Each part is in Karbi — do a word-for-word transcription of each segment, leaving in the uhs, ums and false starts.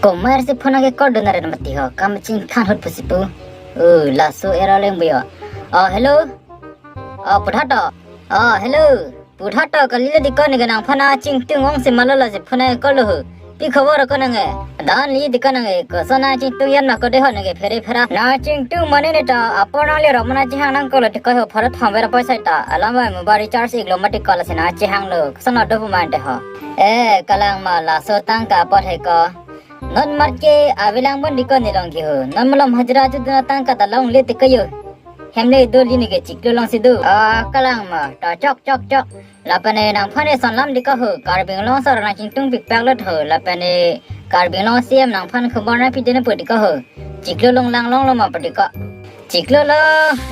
Komat si phone nang ke call dun aret mati ho, kam chingkhan hut pusi pu. Oh, laso era leng buyo. Oh, hello. Oh, puthato. Oh, hello. Puthato, kali le dikon neke nangphan nangchingtung ong si malo lasi phone nang ke call lo ho. Pi khobor ko nang ke? Dan li dikon nang ke, koson nangchingtung yan ma ko de ho nang ke phere phera. Nangchingtung mane ne ta, apor nang le rom nangchehang nang ko lo dikon ho, pharo thom ver apoisa ta. Alam ba mobile recharge iklo mati ko lasi nangchehang lo. Koson nang do pu mante ho. Eh, kalang ma, laso tangka apot he ko. Non mat ke avelang bon dikon ne long ke ho. Non malom hajira chu duna tangka ta longle te kayo. Hem le do li neke chiklo long si do. Ah, kalang ma, ta chok chok chok. Lapen ne nangphan ne son lam dikon ho. Karbi Anglong sar nangchingtung pikpak lo ho. Lapen ne Karbi Anglong C M nangphan khobor nangpi dun pu dikon ho. Chiklo long lang long lo ma pu dikon. Chiklo lo,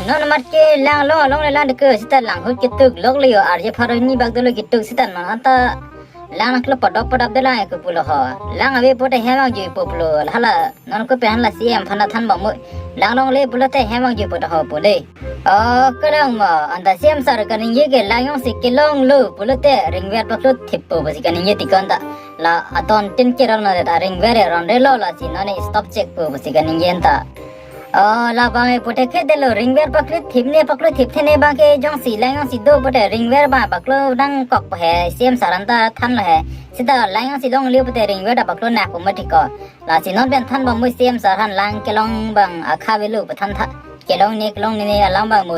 non mat ke lang long long le lang dikon seta lang hut ketuk lok le yo, arje pharo ni bak dolo ketuk seta non anta lang nangklo padok padap de lang ke pulo ho. Lang ave pote hem vangji pu pulo. Hala non ko pen la C M aphan than bom mo. Lang longle pulote hem vangji pu ta ho pule. Oh, kalang ma, anta C M sar kaningje ke lang jongsi kelong lo pulote ringver paklo thip po pusi kaningje dikon ta. La adon tin ke ron na ta ringver ron re lo lasi non ne stop chek po pusi kaningje ta. Oh, labang e pote ke delo ringver paklo thip ne paklo thip the ne bang ke jongsi lang jongsi do pote ringver ba paklo nangkok he C M sar anta than lo he. Seta lang jongsi longle pote ringver ta paklo nak po mati ko. Lasi non pen than bom mo C M sar aphan lang kelong bang akha velo pu than tha. Kelong ne kelong ne ne alam bang mo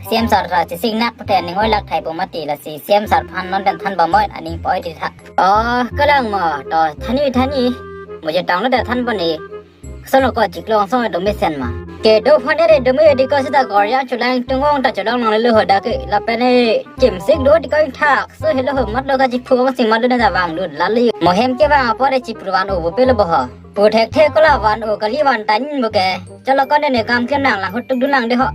C M sar ta chesik nak pote ning oi lak thai po mati lasi C M sar aphan non pen than bom mo aning poi ti tha. Oh, kalang ma, to thani thani. Mo je tang lo ta than bom ne. Sono ko chiklo song do mesen ma. Kedo phone re do me dikon seta Korea chulang tung ong ta chulang nang le ho dak ke. Lapen ne chimsik do dikon thak. So hello ho mat lo ka chiphu ong si mat lo na vang lut lali. Mo hem ke vang apor re chipru van o bo pe lo bo ho. Pu thekthe ko la van o kali van tan bo ke. Chalo kon ne kam ke nang lang hut tuk dun nang de ho.